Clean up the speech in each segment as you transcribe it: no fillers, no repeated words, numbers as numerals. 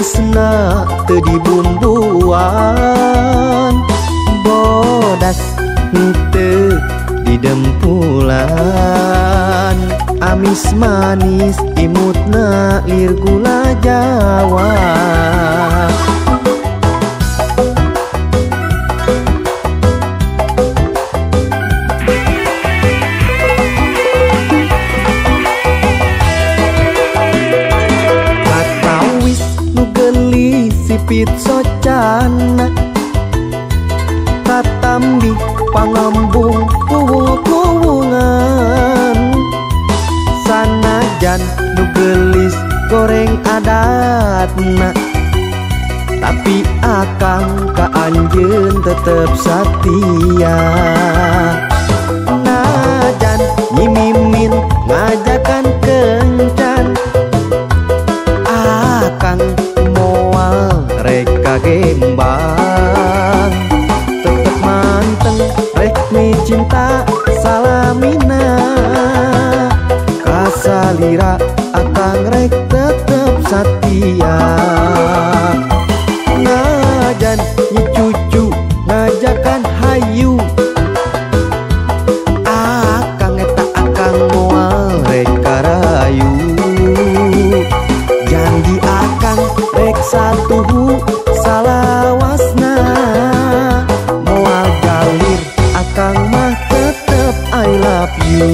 gelisna teu dibumbuan bodas henteu didempulan amis manis imutna lir gula Jawa. Katawis nu geulis sipit socana katambi pangambung kuwung-kuwungan sanajan nu geulis goreng adatna tapi akang ka anjeun tetep satia. Najan Nyi Mimin ngajakan kencan akang moal rek kagembang tetep manteng rek cinta salamina kasalira akang rek tetep satia. Najan Nyi Cucu ngajakan hayu akang eta akang moal rek karayu janji akang rek satuhu salawasna moal galir akang mah tetep I love you.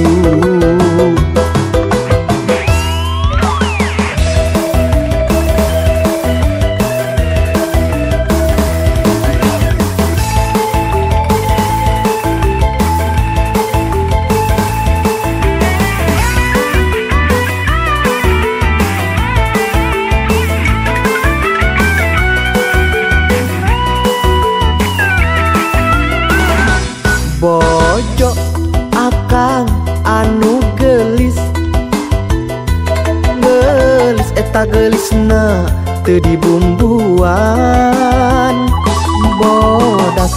Bojo akang anu gelis gelis eta gelisna teu dibumbuan bodas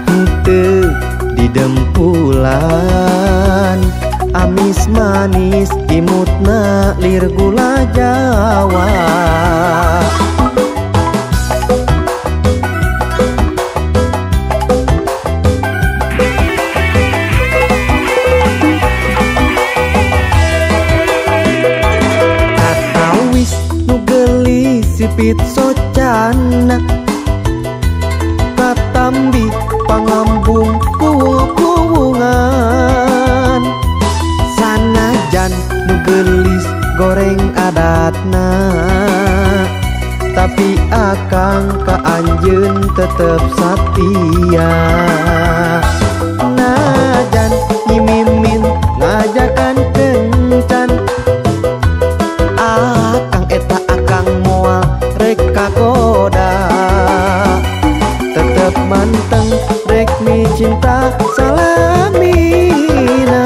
henteu didempulan amis manis imutna lir gula Jawa. Sipit socana katambi pangambung kuwung-kuwungan sanajan nu geulis goreng adatna tapi akang ka anjeun tetep satia. Najan Nyi Mimin ngajakan kencan akang eta akang moal rek kagoda tetep manteng rek micinta salamina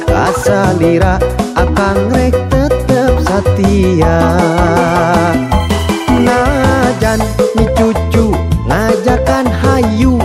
kasalira akang rek tetep satia. Najan Nyi Cucu ngajakan hayu